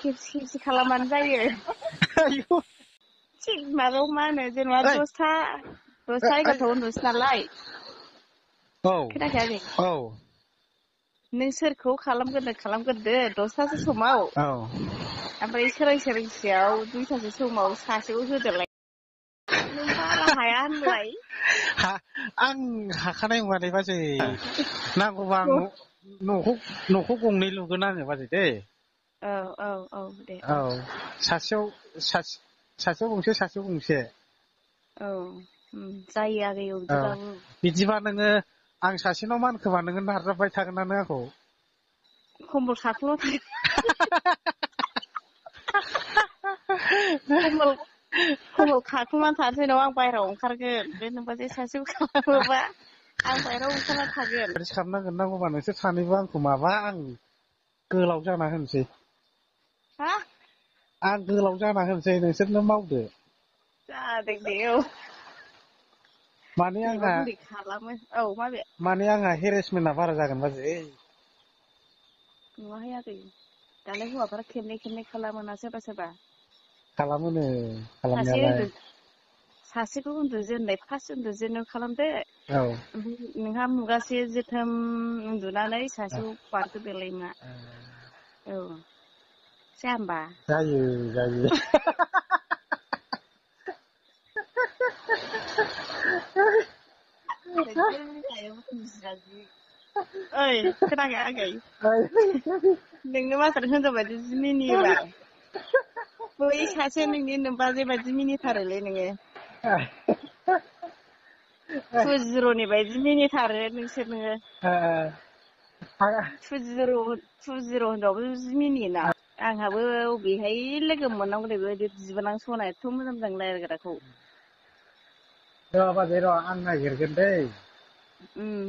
खेबसे खालामबानो जायो थिग माबायाव मा होनो जेनेबा 10था 11था उन्दुसै नालाय खोनायाखै औ नों सोरखौ खालामग्रोदो 10थासो समाव ओमफ्राय सोरांसेयाव 2थासो समाव सासेखौ होदोलाय नों बारा हाया होनलाय आं हाखानाय नङा दे बाजै नांगौबा आं न'खौ गंनै लुगोन आङो बाजै दे औ दे औ सासेयाव गंसे सासेयाव गंसे औ जायो आगै बिदिबाबो बिदिबा नोङो आं सासेनाव मानखोबा नोङो नारजाबबाय थागोन ना नों आंखौ कम्बल खाख्लुमना कम्बल खाख्लुमनानै थानोसै नामा आं बायहेरायाव ओंखारगोन बे नोंबा जे सासेखौ खालामोबा आं बायहेरायाव ओंखारना थागोन बिदि खालामनांगोन नांगौबा नोंसोर सानैबो आंखौ माबा आं गोलाव जाना होनोसै आं गोलाव जाना होनोसै नोंसोरनो मावदो जादों दे औ माने जेनेबा आंहा बोरै खालामो औ माबे माने आंहा हेरेसमेन्टआ बारा जागोन बाजै नुवाहाय आगै दालाय हौवाफोरा खेबनै खालामोना सोरबा खालामोनो खालामनायालाय सासेखौ उन्दुजेननाय फार्स्ट उन्दुजेननायाव खालामदो औ ओमफ्राय नोंहा मुगासे जोथोम उन्दुनानै सासेखौ बारहोदोलाय मा औ जाया होमबा जायो ओइ खोनायाखै आगै नोंनो माथ्र' हिनजाव बायदि जि मिनियोबा बै सासे नोंनि नोमबाजै बायदि मिनिथारोलै नोङो 2-0 बायदि मिनिथारो नोङो 2-0 होनबाबो जि मिनियोना आंहाबो अबेहाय लोगो मोननांगौ दे बेबायदि बिबोनां सना एथ' मोजां रायज्लायग्राखौ र' बाजै र' आं नागिरगोन दै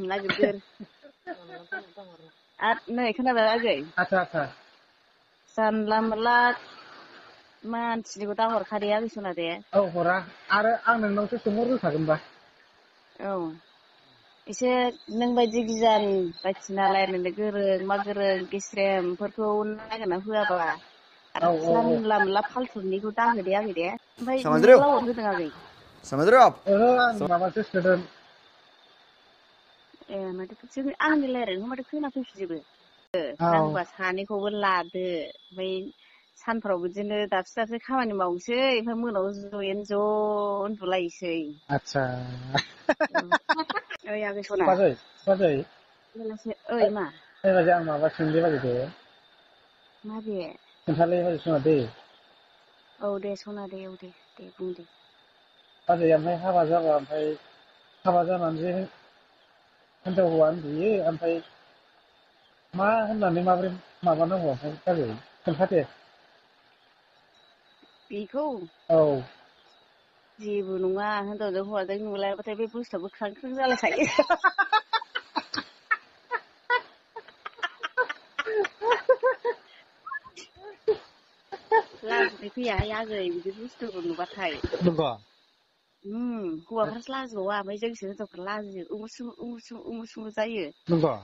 नागिरगोर आरो नै खोनाबाय आगै आच्छा जानला मोनला मानसिनिखौ दा हरखादे आगै सना दे औ हरा आरो आं नोंनावसो सोंहरग्रोखागोनबा औ एसे नों बायदि गियान बायदिसिना रायलायनो गोरों मा गोरों गेस्रेमफोरखौ नागिरना होआबा आरो जानला मोनला फाल्थुनिखौ दाहोदे आगै दे ओमफ्राय नोङो लावर होदों आगै ओहो आं माबासो सोदों ए माथो आंनि रायज्लायनायखौ माथो खोनाफैफिनजोबो नांगौबा सानैखौबो लादो ओमफ्राय सानफ्राव बिदिनो दाबसे खामानि मावनोसै ओमफ्राय मोनायाव ज'यैनो ज' उन्दुलायसै आच्छा ओइ आगै सना बाजै ओइ मा बाजै आं माबा सोंनि बाजै दे माबे खोन्थालै बाजै सना दे औ दे सना दे औ दे बुं दे बाजै ओमफ्राय हाबा जाबा ओमफ्राय हाबा जानानै जे हिनजाव हौवा उन्दुयो ओमफ्राय मा होननानै माबोरै माबानांगौ ओमफ्राय बाजै खोन्था दे बेखौ औ जेबो नङा हिनजावजों हौवाजों नुलायबाथाय बे बुस्थुआबो ख्रां ख्रां जालायखायो लाजिनाय फैयाहाय आगै बिदि बुस्थुखौ नुबाथाय नंगौ हौवाफ्रासो लाजिबावा ओमफ्राय जोंसो हिनजावफ्रा लाजियो उमुसुमु जायो नंगौ